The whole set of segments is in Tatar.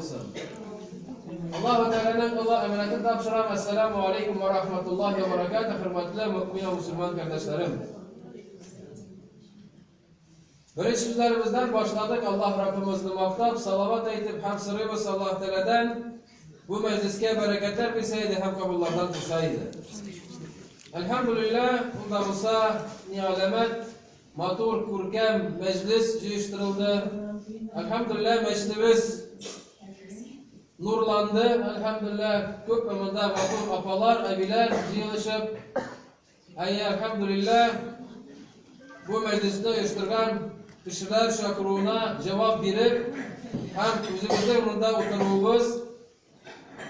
булсын. Аллаһу Тәгаләнең олы әманәтен тапшырам. Ассаламу алейкум ва рахматуллахи ва баракатуһ, хөрмәтле мөэмин һәм мөселман кардәшләрем. Беренче сүзләребездән башладык Аллаһ Раббыбызны мактап, салават әйтеп һәм сорыйбыз Аллаһ Тәгаләдән бу мәҗлескә бәрәкәтләр бирсә иде һәм кабуллардан кылса иде. Әлхәмдүлилләһ, ул да булса ни галәмәт, матур, күркәм мәҗлес җыештырылды. Әлхәмдүлилләһ, мәчетебез нурланды. Әлхәмдүлилләһ, күпме монда матур апалар, әбиләр җыелышып. Әйе, әлхәмдүлилләһ, бу мәҗлесне оештырган кешеләр чакыруына җавап биреп һәм үзебезнең монда утыруыбыз,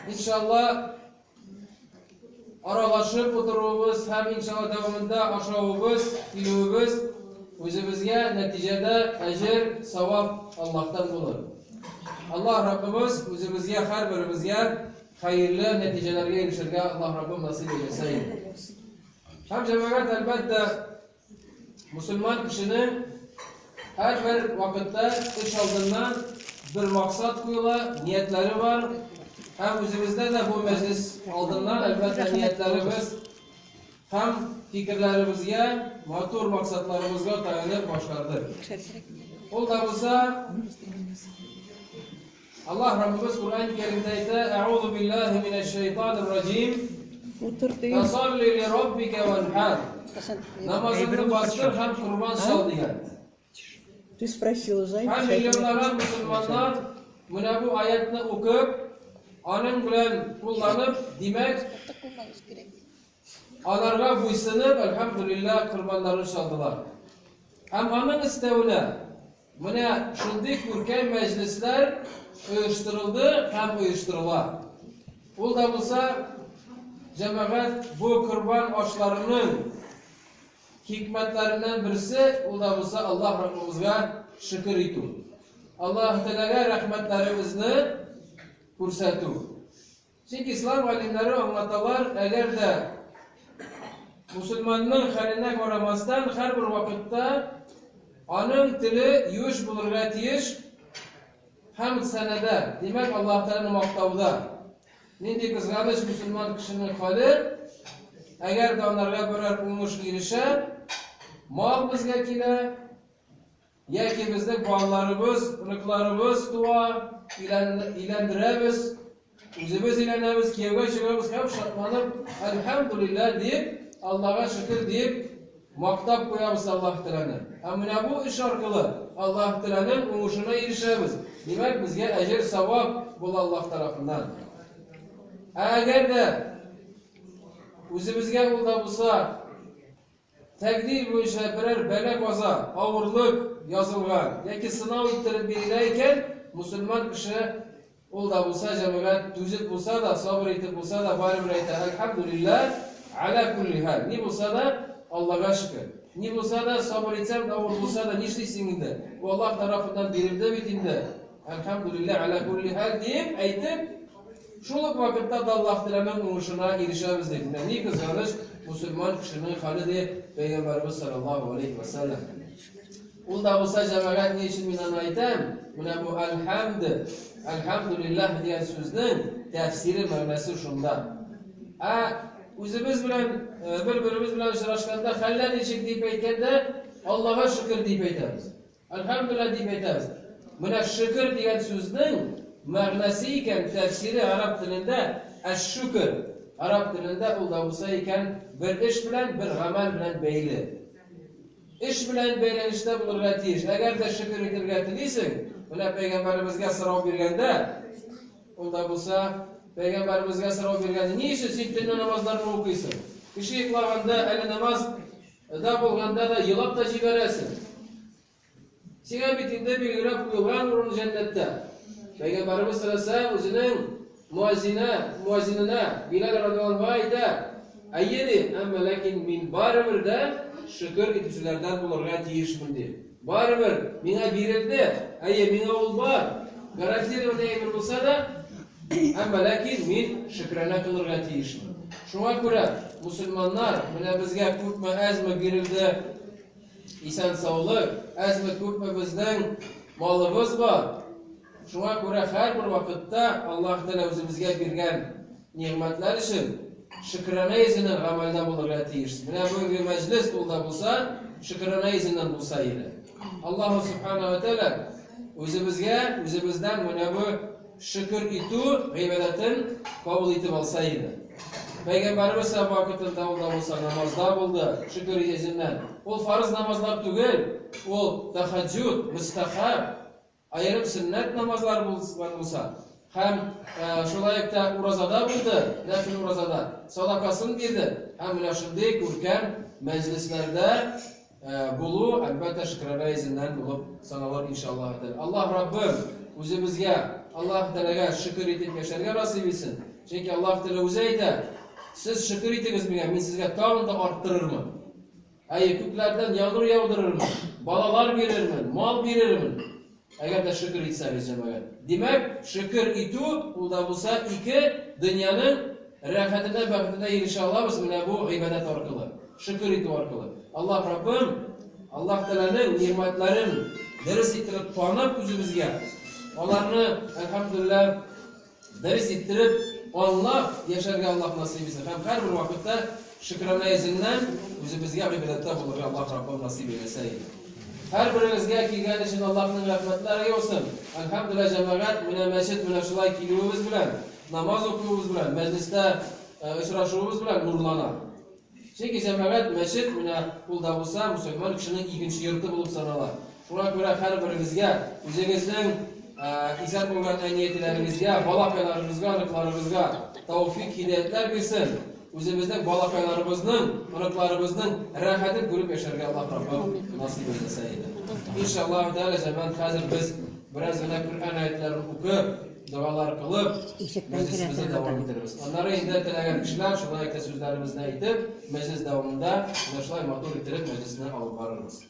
иншалла, аралашып утыруыбыз һәм иншалла дәвамында ашавыбыз, килүебез үзебезгә нәтиҗәдә әҗер, савап Аллаһтан булыр. Аллаһ Раббыбыз үзебезгә, һәрберебезгә хәерле нәтиҗәләргә ирешергә Аллаһ Раббым насыйп әйләсә иде. Һәм җәмәгать, әлбәттә, мусульман кешенең һәрбер вакытта эш алдыннан бер максат куела, ниятләре бар. Һәм үзебездә дә бу мәҗлес алдыннан, әлбәттә, ниятләребез һәм фикерләребезгә, матур максатларыбызга таянып башкардык. Ул да булса, Аллаһ Раббыбыз Коръән Кәримдә әйтә, Әгъузу биллаһи минәш шәйтанир раҗим. Фасалли ли раббика ванхар. Намазыңны бастыр һәм корбан чал дигән. Ты спросила, зайка. Һәм миллионлаган мөселманнар менә бу аятны укып, аның белән кулланып, димәк, аларга буйсынып, әлхәмдүлилләһ, корбаннарын чалдылар. Һәм аның өстәвенә Менә шундый күркәм мәҗлесләр оештырылды һәм оештырыла. Ул да булса, җәмәгать, бу корбан ашларының хикмәтләреннән берсе, ул да булса Аллаһ Раббыбызга шөкер итү. Аллаһ Тәгаләгә рәхмәтләребезне күрсәтү. Чөнки ислам галимнәре аңлаталар, әгәр дә мусульманның хәленә карамастан, һәрбер вакытта аның теле юеш булырга тиеш һәм сәнәдә, димәк, Аллаһ Тәгаләне мактауда. Нинди кызганыч мусульман кешенең хәле, әгәр дә анарга берәр уңыш ирешә, мал безгә килә, Яки безнең балаларыбыз, оныкларыбыз туа, өйләндерәбез, үзебез өйләнәбез, кияүгә чыгабыз һәм шатланып, әлхәмдулилләһ дип, Аллага шөкер дип, мактап куябыз Аллаһ Тәгаләне. Һәм менә бу эш аркылы Аллаһ Тәгаләнең уңышына ирешәбез. Димәк, безгә әҗер савап була Аллаһ тарафыннан. Ә әгәр дә үзебезгә ул да булса Тәкъдир буенча берәр бәла-каза, авырлык язылган яки сынау иттереп бирелә икән, мөселман кеше ул да булса, җәмәгать, түзеп булса да, сабыр итеп булса да, барыбер әйтә, Әлхәмдүлилләһ, галә күлли хәл. Ни булса да, Аллага шөкер. Ни булса да, сабыр итсәм дә, авыр булса да, нишлисең инде? Бу Аллаһ тарафыннан бирелде бит инде. Әлхәмдүлилләһ, галә күлли хәл диеп әйтеп, Шул ук вакытта да Аллаһ Тәгаләнең уңышына ирешәбез дип. Менә ни кызганыч, мусульман кешенең хәле ди Пәйгамбәребез саллаллаһу алейхи ва сәлләм. Ул да булса җәмәгать ни өчен мин аны әйтәм? Менә бу әлхәмд, әлхәмдулиллаһ дигән сүзнең тәфсире мәгънәсе шунда. Ә үзебез белән э, бер-беребез белән очрашканда хәлләр ничек дип әйткәндә, Аллага шөкер дип әйтәбез. Әлхәмдүлилләһ дип әйтәбез. Менә шөкер дигән сүзнең мәгънәсе икән, тәфсире араб телендә әш-шөкер. Араб телендә ул да булса икән бер эш белән, бер гамәл белән бәйле. Эш белән бәйләнештә булырга тиеш. Әгәр дә шөкер итергә телисең, менә пәйгамбәребезгә сорау биргәндә, ул да булса пәйгамбәребезгә сорау биргәндә, ни өчен син төнлә намазларны укыйсың? Кеше йоклаганда әле намаз Да булганда да елап та җибәрәсең. Сиңа бит инде билгеләп куелган урын җәннәттә. Пәйгамбәребез саллаллаһу үзенең муаззина, муаззинына Билал радиаллаһу әйтә, Әйе ди, әмма ләкин мин барыбер дә шөкер итүчеләрдән булырга тиешмен ди. Барыбер миңа бирелде, әйе, миңа ул бар, гарантированный әйбер булса да, Әмма ләкин мин шөкранә кылырга тиешмен. Шуңа күрә, мусульманнар, менә безгә күпме әзме бирелде исән-саулык, әзме күпме безнең малыбыз бар. Шуңа күрә һәрбер вакытта Аллаһ Тәгалә үзебезгә биргән нигъмәтләр өчен шөкранә йөзеннән гамәлдә булырга тиеш. Менә бүгенге мәҗлес ул да булса, шөкранә йөзеннән булса иде. Аллаһу Субхана ва Тәгалә үзебезгә, үзебездән менә бу шөкер итү гыйбадәтен кабул итеп алса иде. Пәйгамбәребез вакытында ул да булса намазда булды, шөкер йөзеннән. Ул фарыз намазлар түгел, ул тәһәҗҗүд, мустахаб, аерым сөннәт намазлар булса, һәм шулай ук та уразада булды, нәфил уразада, садакасын бирде, һәм менә шундый күркәм мәҗлесләрдә булу, әлбәттә, шөкранә йөзеннән булып саналыр, иншаллаһ тәгалә. Аллаһ Раббым үзебезгә, Аллаһ Тәгаләгә шөкер итеп яшәргә насыйп итсен. Чөнки Аллаһ Тәгалә үзе әйтә: "Сез шөкер итегез миңа, мин сезгә тагын да арттырырмын. Әйе, күкләрдән яңгыр яудырырмын, балалар бирермен, мал бирермен." Әгәр дә шөкер итсәгез, җәмәгать. Димәк, шөкер итү ул да булса ике дөньяның рәхәтенә, бәхетенә ирешә алабыз менә бу гыйбадәт аркылы, шөкер итү аркылы. Аллаһ Раббым, Аллаһ Тәгаләнең нигъмәтләрен дөрес иттереп танып үзебезгә, аларны, әлхәмдүлилләһ, дөрес иттереп аңлап яшәргә Аллаһ насыйп итсен. Һәм һәрбер вакытта шөкранә йөзеннән үзебезгә гыйбадәттә булырга Аллаһ Раббым насыйп әйләсә иде. Һәрберегезгә килгән өчен Аллаһның рәхмәтләре яусын. Әлхәмдүлилләһ, җәмәгать, менә мәчет менә шулай килүебез белән, намаз укуыбыз белән, мәҗлестә очрашуыбыз белән нурлана. Чөнки җәмәгать, мәчет менә ул да булса мөселман кешенең икенче йорты булып санала. Шуңа күрә һәрберегезгә үзегезнең исән булган әни-әтиләрегезгә, балакайларыгызга, оныкларыгызга тәүфик, һидаятләр бирсен. Үзебезнең балакайларыбызның, оныкларыбызның рәхәтен күреп яшәргә Аллаһ Раббым насыйп әйләсә иде. Иншаллаһ тәгалә, җәмәгать, хәзер без бераз генә Коръән аятларын укып, догалар кылып, мәҗлесебезне дәвам итәрбез. Аннары инде теләгән кешеләр шулай ук сүзләребезне әйтеп, мәҗлес дәвамында менә шулай матур иттереп мәҗлесне алып барырбыз.